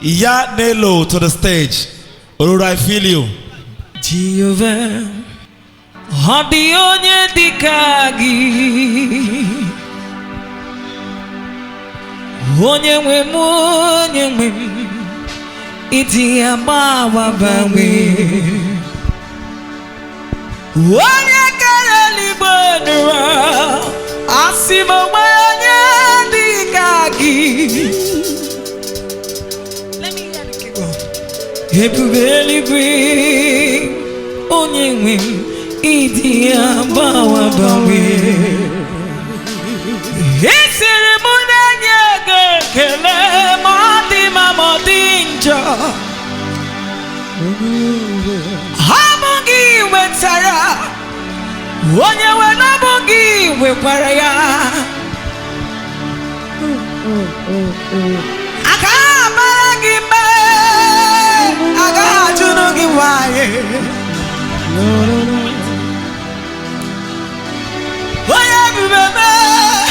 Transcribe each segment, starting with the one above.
Ya Nelo to the stage. Ororo, I feel you. Jehova, ọ dị onye dị ka gị, onye nwe m, onye nwe m, ịdị ya gbawabanwe, onye kere eluigwe n'ụwa, asị m onwe onye dị ka gị. Let me hear the keyboard. Ebube eluigwe, onye nwe m, ịdị ya gbawabanwe. Isiri m na-enye gị ekele ma ọ dị mma ma ọ dị njọ. Ọ bụ gị wetara, onye nwe na ọ bụ gị wekwara ya. Agaghị amara gị mgbe, agaghị ajụrụ gị nwanyị. Onye ebube mee.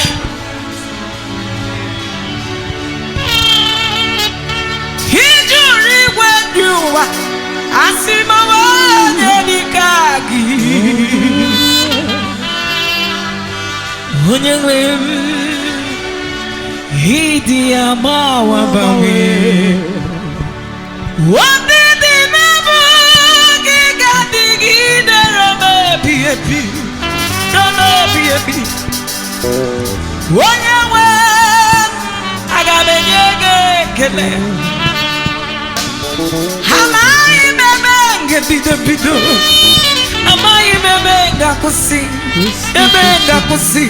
Ijuru igwe dị ụwa, asị m onye dịka gị. Onye nwe m, ịdị ya gbawabanwe. Ndị dị n'ebe gị ga-adịgidere m ebi ebi, m ebi ebi. Onye nwe m, aga m enye gị ekele. Amaghị m ebe m ga-ebido bido, amaghị m ebe m ga-akwụsị, ebe m ga-akwụsị,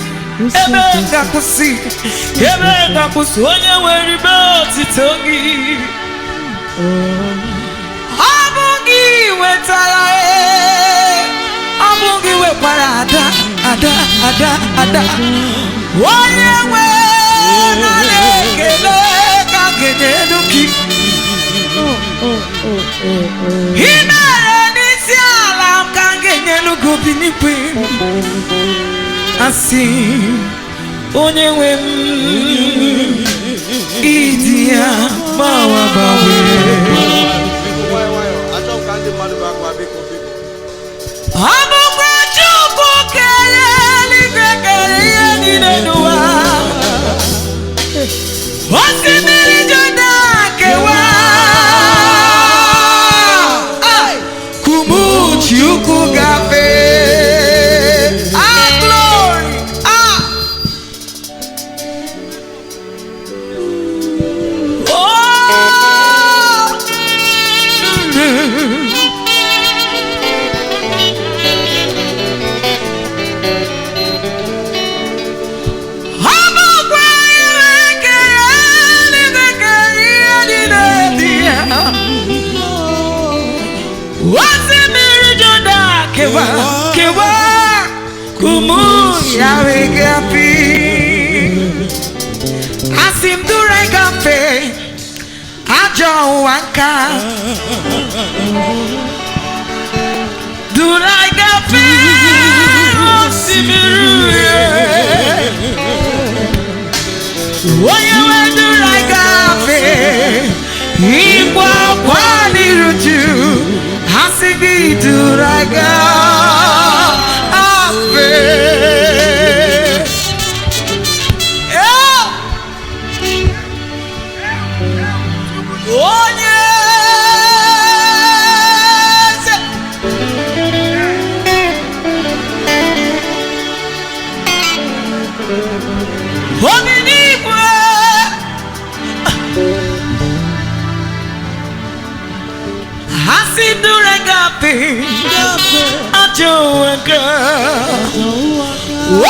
ebe m ga-akwụsị, ebe m ga-akwụsị. Onye nwere ibe otito gị, ọ bụ gị wetara ee, ọ bụ gị wekwara ada, ada, ada, ada. Onye nwe nara ekele ka ga-enye gị. Ị mere n'isi ala m ka m ga-enyelu gị obi n'ikwe. Asị onye nwe m, ịdị ya gbawabanwe. Biko, nwayọ nwayọ, achọghị m ka ndị mmadụ bee akwa, biko, biko. Ọ bụkwa Chukwu kere eluigwe, kere ihe niile n'ụwa. Osimiri Jọdan kewa. Kumuchi ukwu gafee. Ah, glory! Ah! Oh! Ọ bụkwa ihe kere eluigwe, kere ihe niile dị ya. Osimiri Jọdan kewa, kewa, kumu ya wee gafee. Asị m duru gafee, ajọ ụwa nka. Duru gafee, osimiri uhie. Onye nwe duru gafee, ịkwa akwa n'iruju, asị gị duru gafee. Yeah! Onye eze. Obi n'igwe. Asị duru gafee, ajọ ụwa ka.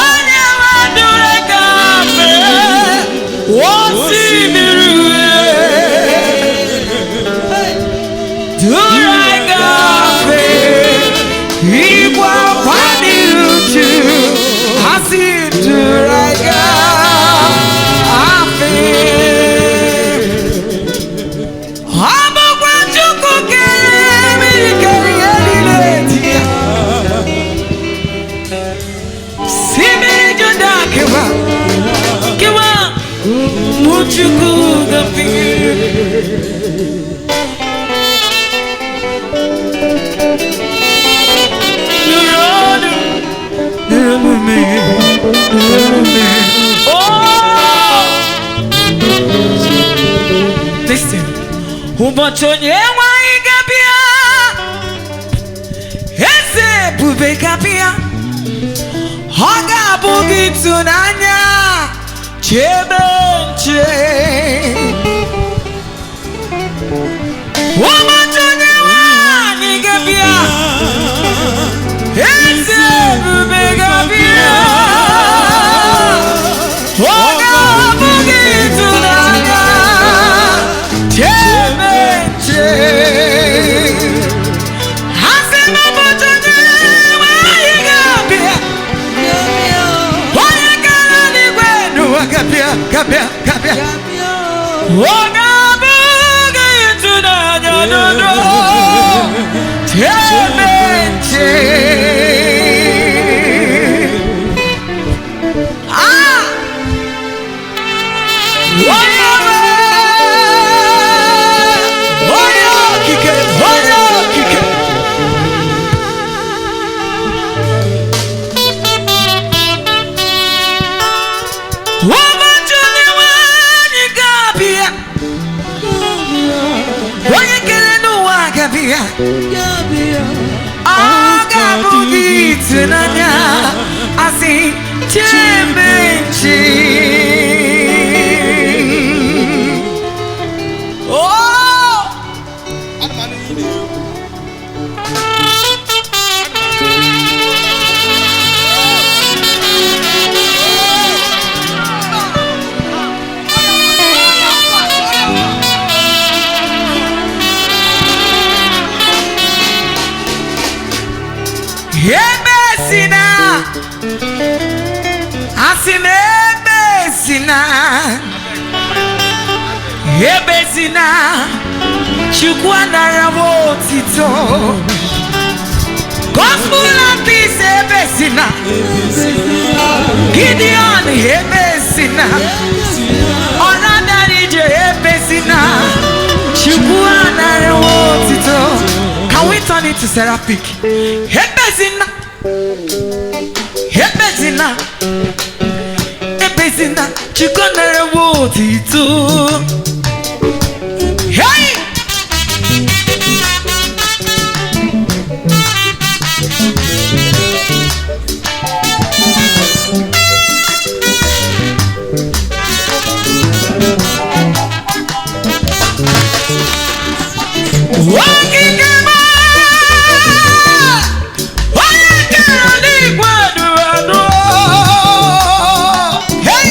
Onye nwe duru gafee, osimiri uhie. Duru gafee, igwe akwa n'iruju, asị duru gafee. Ọ bụkwa Chukwu kere mmiri, kere ihe niile dị ya. Si mmiri omume. Oh! Listen. Ụbọchị onye nwe anyị ga-abịa, eze ebube ga-abịa, ọ ga-abụ gị ịtụnanya, chebe nche. Ụbọchị onye nwe anyị ga-abịa, eze ebube ga-abịa, ọ ga-abụ gị ịtụnanya, chebe nche. Asị m ụbọchị onye nwe anyị ga-abịa, onye kere eluigwe n'ụwa ga-abịa, ga-abịa, ga-abịa. Ọ ga-abụ gị ịtụnanya dodo, chebe nche. Ah! Onye nwe, onye okike, onye okike. Ụbọchị onye nwe anyị ga-abịa, onye kere n'ụwa ga-abịa, ọ ga-abụ gị ịtụnanya, asị chebe nche. Oh! Ana m anụ ihe ị na-ekwu. Ebe si na, asị m ebe si na, ebe si na, Chukwu anara m otito. Gospel artist ebe si na, Gideon ebe si na, Ọladara ebe si na, Chukwu anara m otito. Can we turn it to Seraphic? Ebe si na, ebe si na, ebe si na, Chukwu anara m otito. Hey! Okike m, onye kere eluigwe dụrụ adụ. Hey!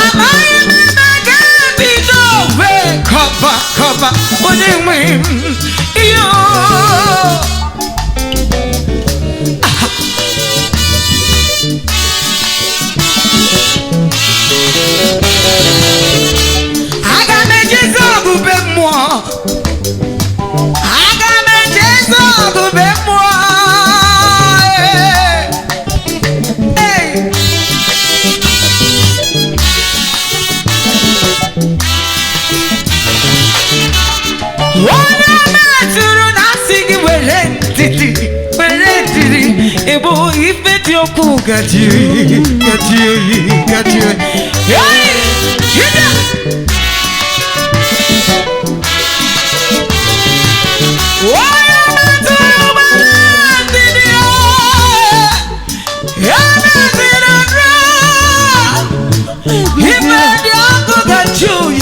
Amaghị m ebe ga-ebido wee kọba kọba onye nwe m iyo. Aga m ejezi ọgụ be mmụọ. Aga m ejezi ọgụ be mmụọ. Ee. Ee. Onye metụrụ na asị gị were ndidi, were ndidi, ịbụ ife dị okwu gaji oyi, gaji oyi, gaji oyi. Hey! Ide! Onye metụrụ were ndidi, emeziri ndụ, ife dị ọkụ gaji oyi.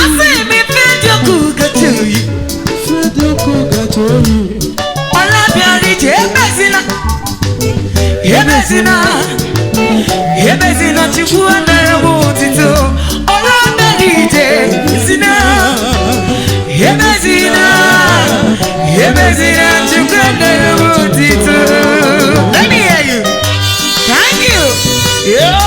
Asị m ife dị ọkụ gaji oyi. Ọlábíàrí jẹ́ ebezina, ebezina, ebezina, Chukwu anara m otito. Ọlábíàrí jẹ́ ebezina, ebezina, ebezina, Chukwu anara m otito. Let me hear you. Thank you. Yeah.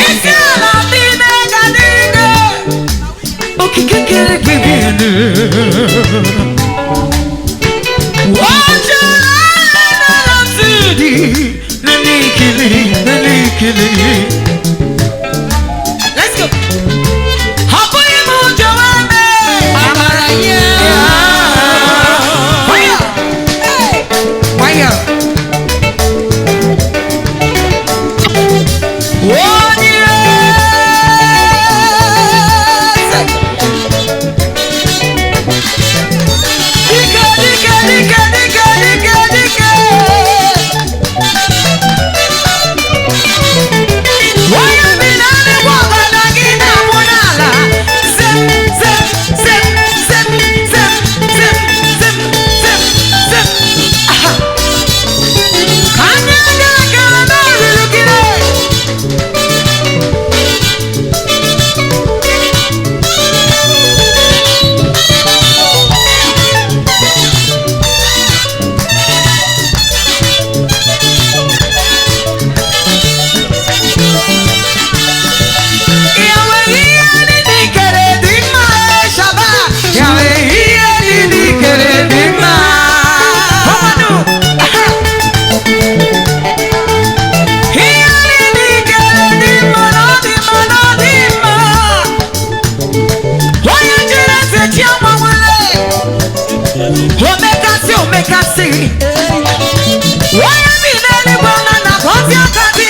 Isi ala niile ga n'ige, okike kere kpebiri. Let's go. Hapụghị m ụjọ eme. Amara ya. Fire! Hey! Fire! Onye eze! Dike, dike, dike, dike, dike, dike! Onye bi n'eluigwe ọgọdọ gị na-akwụ n'ala. Zem, zem, zem, zem, zem, zem, zem, zem, zem. Aha. Ka anyị ga-ekele na oriri gị. Yahweh, ihe niile i kere dị mma, Shaba. Yahweh, ihe niile i kere dị mma. Ọmanụ, aha. Ihe niile i kere dị mma, na ọ dị mma, na ọ dị mma. Onye jiri eze chi agbanwele. Omekasị, omekasị. Onye bi n'eluigwe na na-agọzi aka dị